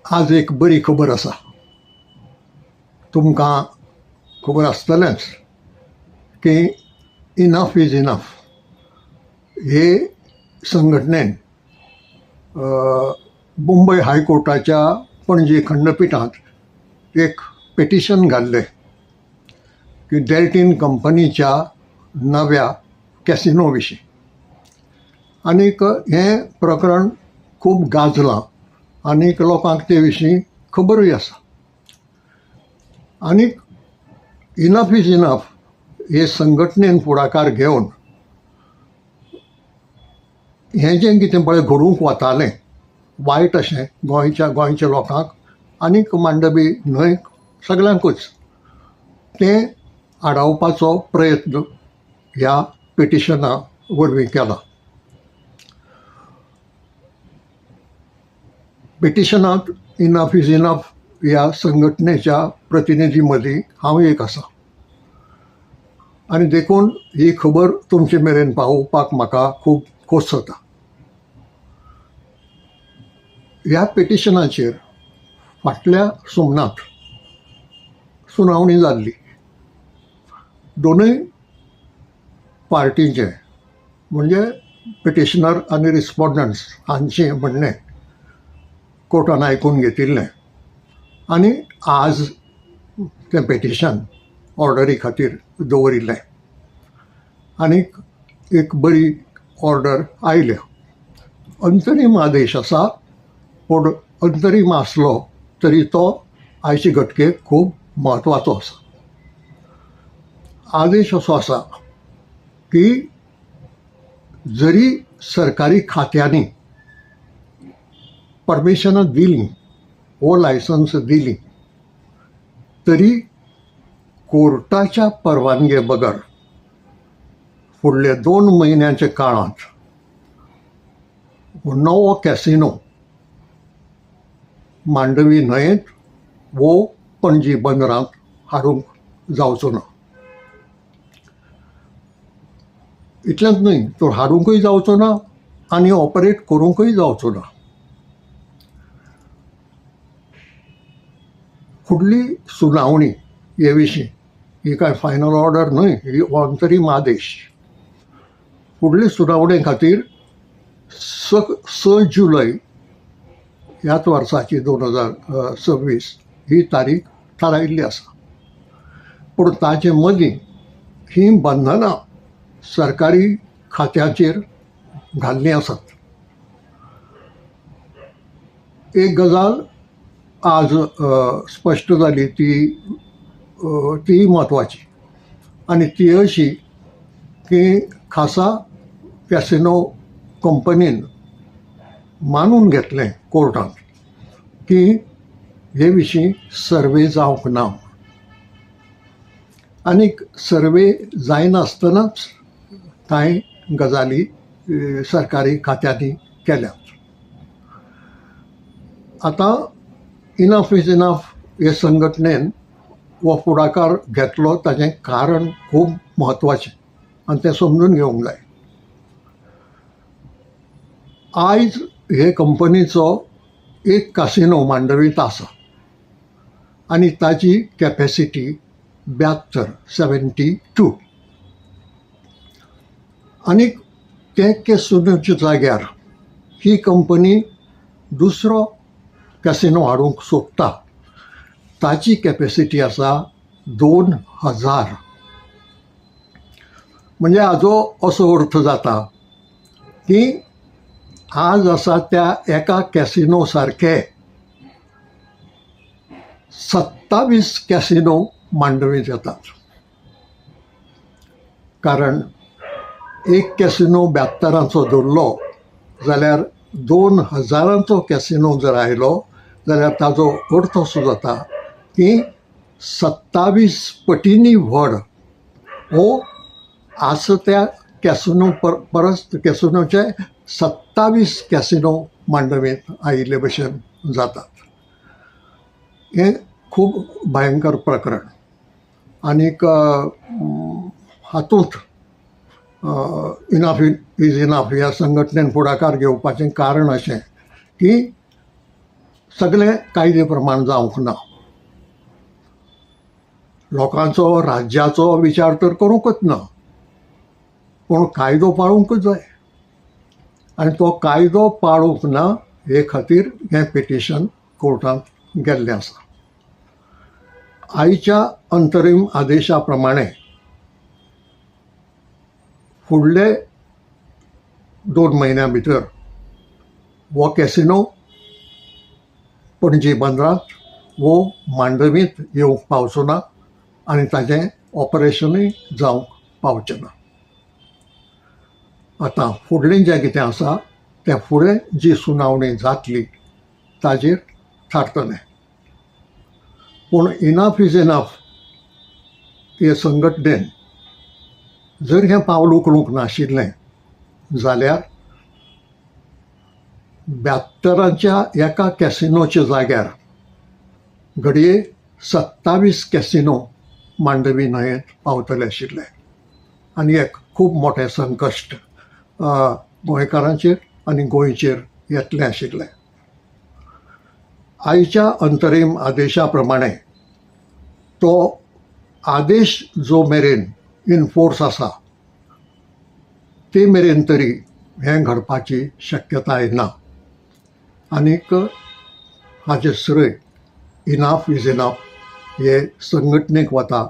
आज एक बरी खबर आसा. तुमकां खबर आसतलेंच की इनफ is enough हे संघटनेन मुंबय हायकोर्टाच्या पणजी खंडपिठांत एक पिटिशन घाल्लें की डेल्टीन कंपनीच्या नव्या कॅसिनो विशीं. आनीक हें प्रकरण खूब गाजलां आनीक लोकांक ते विशीं खबरूय आसा. आनीक इनफ is enough हे संघटनेन फुडाकार घेवन हें जें कितें पळय घडूंक वतालें वायट अशें गोंयच्या लोकांक आनीक मांडवी न्हंय सगल्यांकूच तें आडावपाचो प्रयत्न ह्या पिटिशना वरवीं केला. पिटिशनांत इनफ is enough ह्या संघटनेच्या प्रतिनिधी मदीं हांव एक आसा आनी देखून ही खबर तुमचे मेरेन पावोवपाक म्हाका खूब खोस जाता. ह्या पिटिशनाचेर फाटल्या सोमनात सुनावणी जाल्ली. दोनूय पार्टींचे म्हणजे पिटिशनर आनी रिस्पॉन्डंट्स हांचें म्हणणें कोर्टान आयकून घेतिल्लें आनी आज तें पिटिशन ऑर्डरी खातीर दवरिल्लें आनीक एक बरी ऑर्डर आयल्या. अंतरीम आदेश आसा, पूण अंतरीम आसलो तरी तो आयचे घटकेक खूब म्हत्वाचो आसा. आदेश असो आसा की जरी सरकारी खात्यांनी परमिशनां दिलीं वो लायसन्स दिलीं तरी कोर्टाच्या परवानगे बगर फुडल्या 2 म्हयन्यांच्या काळांत नवो कॅसिनो मांडवी न्हंयेंत वो पणजी बंदरांत हाडूंक जावचो ना. इतलेंच न्हय तर हाडूंकय जावचो ना आनी ऑपरेट करूंकय जावचो ना. फुडली सुनावणी हे विशीं ही कांय फायनल ऑर्डर न्हय, ही अंतरीम आदेश. फुडली सुनावणे खातीर 6 जुलय ह्याच वर्साची 2026 ही तारीख थारायिल्ली आसा. पूण ताचे मदीं हीं बंधनां सरकारी खात्याचेर घाल्लीं आसात. एक गजाल आज स्पश्ट जाली ती म्हत्वाची आनी ती अशी की खासा कॅसिनो कंपनीन मानून घेतलें कोर्टांत की हे विशीं सर्वे जावंक ना आनीक सर्वे जायनासतनाच कांय गजाली सरकारी खात्यांनी केल्यात. आतां इनफ is enough हे संघटनेन हो फुडाकार घेतलो ताचें कारण खूब म्हत्वाचें आनी तें समजून घेवंक जाय. आयज हे कंपनीचो एक कासिनो मांडवींत आसा आनी ताची कॅपेसिटी 72 72 आनी ते कॅसिनोच्या जाग्यार ही कंपनी दुसरो कॅसिनो हाडूंक सोदता. ताची कॅपेसिटी आसा 2000. म्हणजे हाजो असो अर्थ जाता की आज आसा त्या एका कॅसिनो सारके 27 कॅसिनो मांडवींत येतात. कारण एक कॅसिनो 72 धरलो जाल्यार 2000 कॅसिनो जर आयलो जाल्यार ताजो अर्थ असो जाता की 27 पटींनी व्हड हो आसा त्या कॅसिनो परस कॅसिनोचे 27 कॅसिनो मांडवींत आयिल्ले भशेन जातात. हें खूब भयंकर प्रकरण आनीक हातूंत इनफ is enough ह्या संघटनेन फुडाकार घेवपाचें कारण अशें की सगळें कायदे प्रमाण जावंक ना. लोकांचो, राज्याचो विचार तर करूंकच ना, पूण कायदो पाळूंकच जाय आनी तो कायदो पाळूंक ना हे खातीर हें पिटिशन कोर्टांत गेल्लें आसा. आयच्या अंतरीम आदेशा प्रमाणे फुडले 2 म्हयन्यां भितर हो कॅसिनो पणजी बंदरांत वो मांडवींत येवंक पावचो ना आनी ताजें ऑपरेशनूय जावंक पावचें ना. आतां फुडलें जें कितें आसा तें फुडें जी सुनावणी जातली ताजेर थारतलें. पूण इनफ is enough हे संघटनेन जर हें पावल उखलूंक नाशिल्लें जाल्यार 72च्या एका कॅसिनोच्या जाग्यार घडये 27 कॅसिनो मांडवी न्हंयेंत पावतले आशिल्ले आनी एक खूब मोठें संकश्ट गोंयकारांचेर आनी गोंयचेर येतलें आशिल्लें. आयच्या अंतरीम आदेशा प्रमाणे तो आदेश जो मेरेन इनफोर्स आसा ते मेरेन तरी हें घडपाची शक्यताय ना आनीक हाजें श्रेय इनाफ is enough हे संघटनेक वता,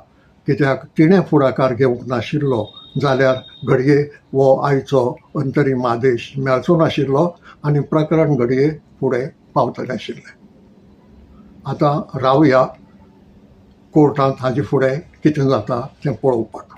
कित्याक तिणें फुडाकार घेवंक नाशिल्लो जाल्यार घडये हो आयचो अंतरीम आदेश मेळचो नाशिल्लो आनी प्रकरण घडये फुडें पावतलें आशिल्लें. आतां रावया कोर्टांत हाजे फुडें कितें जाता तें पळोवपाक.